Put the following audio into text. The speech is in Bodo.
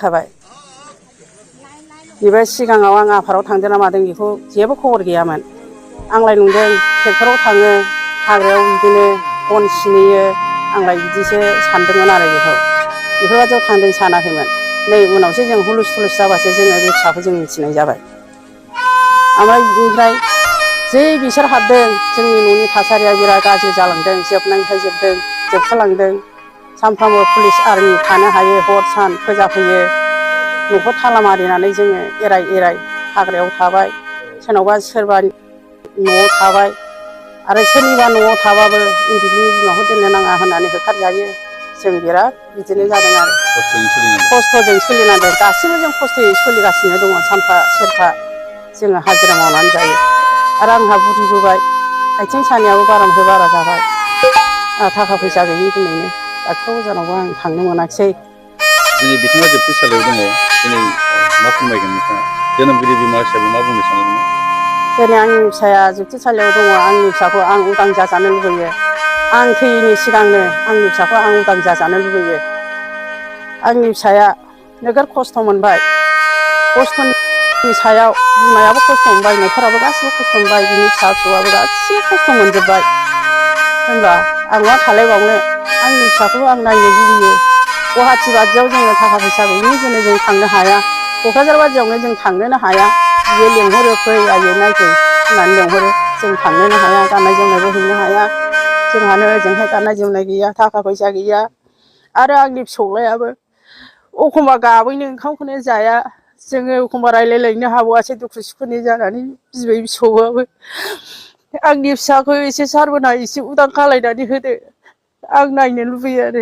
खाबाय बेबो सिगाङाव आं आफाराव थांदों ना मादों बेखौ जेबो खबर गैयामोन। आंलाय नुदों ट्रेक्टराव थाङो हाग्रायाव बिदिनो बन सिनहैयो आंलाय बिदिसो सानदोंमोन आरो बेफोरबायदियाव थांदों सानाखैमोन। नै उनावसो जों हुलुस थुलुस जाबासो जोङो बे फिसाखौ जों मिथिनाय जाबाय। ओमफ्राय बिनिफ्राय जै बिसोर हाबदों जोंनि न'नि थासारिया बिराद गाज्रि जालांदों जोबनायनिफ्राय जोबखालांदों। सानफ्रामबो पुलिस आर्मि थानो हायो हर सान फोजाफैयो। न'खौ थाला मारिनानै जोङो एराय एराय हाग्रायाव थाबाय सोरनावबा सोरबा न'आव थाबाय आरो सोरनिबा न'आव थाबाबो उन्दैनि बिमाखौ दोननो नाङा होननानै होखारजायो। जों बिराद बिदिनो जादों आरो खस्थ'जों सोलिनांदों दासिमबो जों खस्थ'यै सोलिगासिनो दङ। सानफा सेरफा जोङो हाजिरा मावनानै जायो आरो आंहा बुरिबोबाय आथिं सानायाबो बारानिफ्राय बारा जाबाय। थाखा फैसा गैयिनि जुनैनो डाक्टार अजानावबो आं थांनो मोनाखिसै। दिनै बिथाङा जोबथेसालियाव दङ दिनै मा फोरमायगोन नोंथाङा जोनोमगिरि बिमा हिसाबै मा बुंनो सानो नोङो? दिनै आंनि फिसाया जोबथेसालियाव दङ। आंनि फिसाखौ आं उदां जाजानो लुबैयो। आं थैयैनि सिगांनो आंनि फिसाखौ आं उदां जाजानो लुबैयो। आंनि फिसाया नोगोर खस्थ' मोनबाय खस्थ'नि सायाव बिमायाबो खस्थ' मोनबाय न'खराबो गासिबो खस्थ' मोनबाय बिनि फिसा फिसौआबो गासिबो खस्थ' मोनजोब्बाय। होनबा आं मा खालायबावनो आंनि फिसाखौबो आं नायनो लुबैयो। गुवाहाटि बादियाव जोङो थाखा फैसा गैयिनि जुनै जों थांनो हाया। क'क्राझार बादियावनो जों थांनोनो हाया। बियो लेंहरो फै आयै नायफै होननानै लेंहरो जों थांनोनो हाया गाननाय जोमनायबो हैनो हाया। जोंहानो ओजोंहाय गाननाय जोमनाय गैया थाखा फैसा गैया। आरो आंनि फिसौलायाबो एखमबा गाबैनो ओंखामखौनो जाया। जोङो एखमबा रायलायलायनो हाबावासो दुखु सुखुनि जानानै बिबै फिसौबाबो आंनि फिसाखौ एसे सारमोनहा एसे उदां खालायनानै होदो आं नायनो लुबैयो आरो।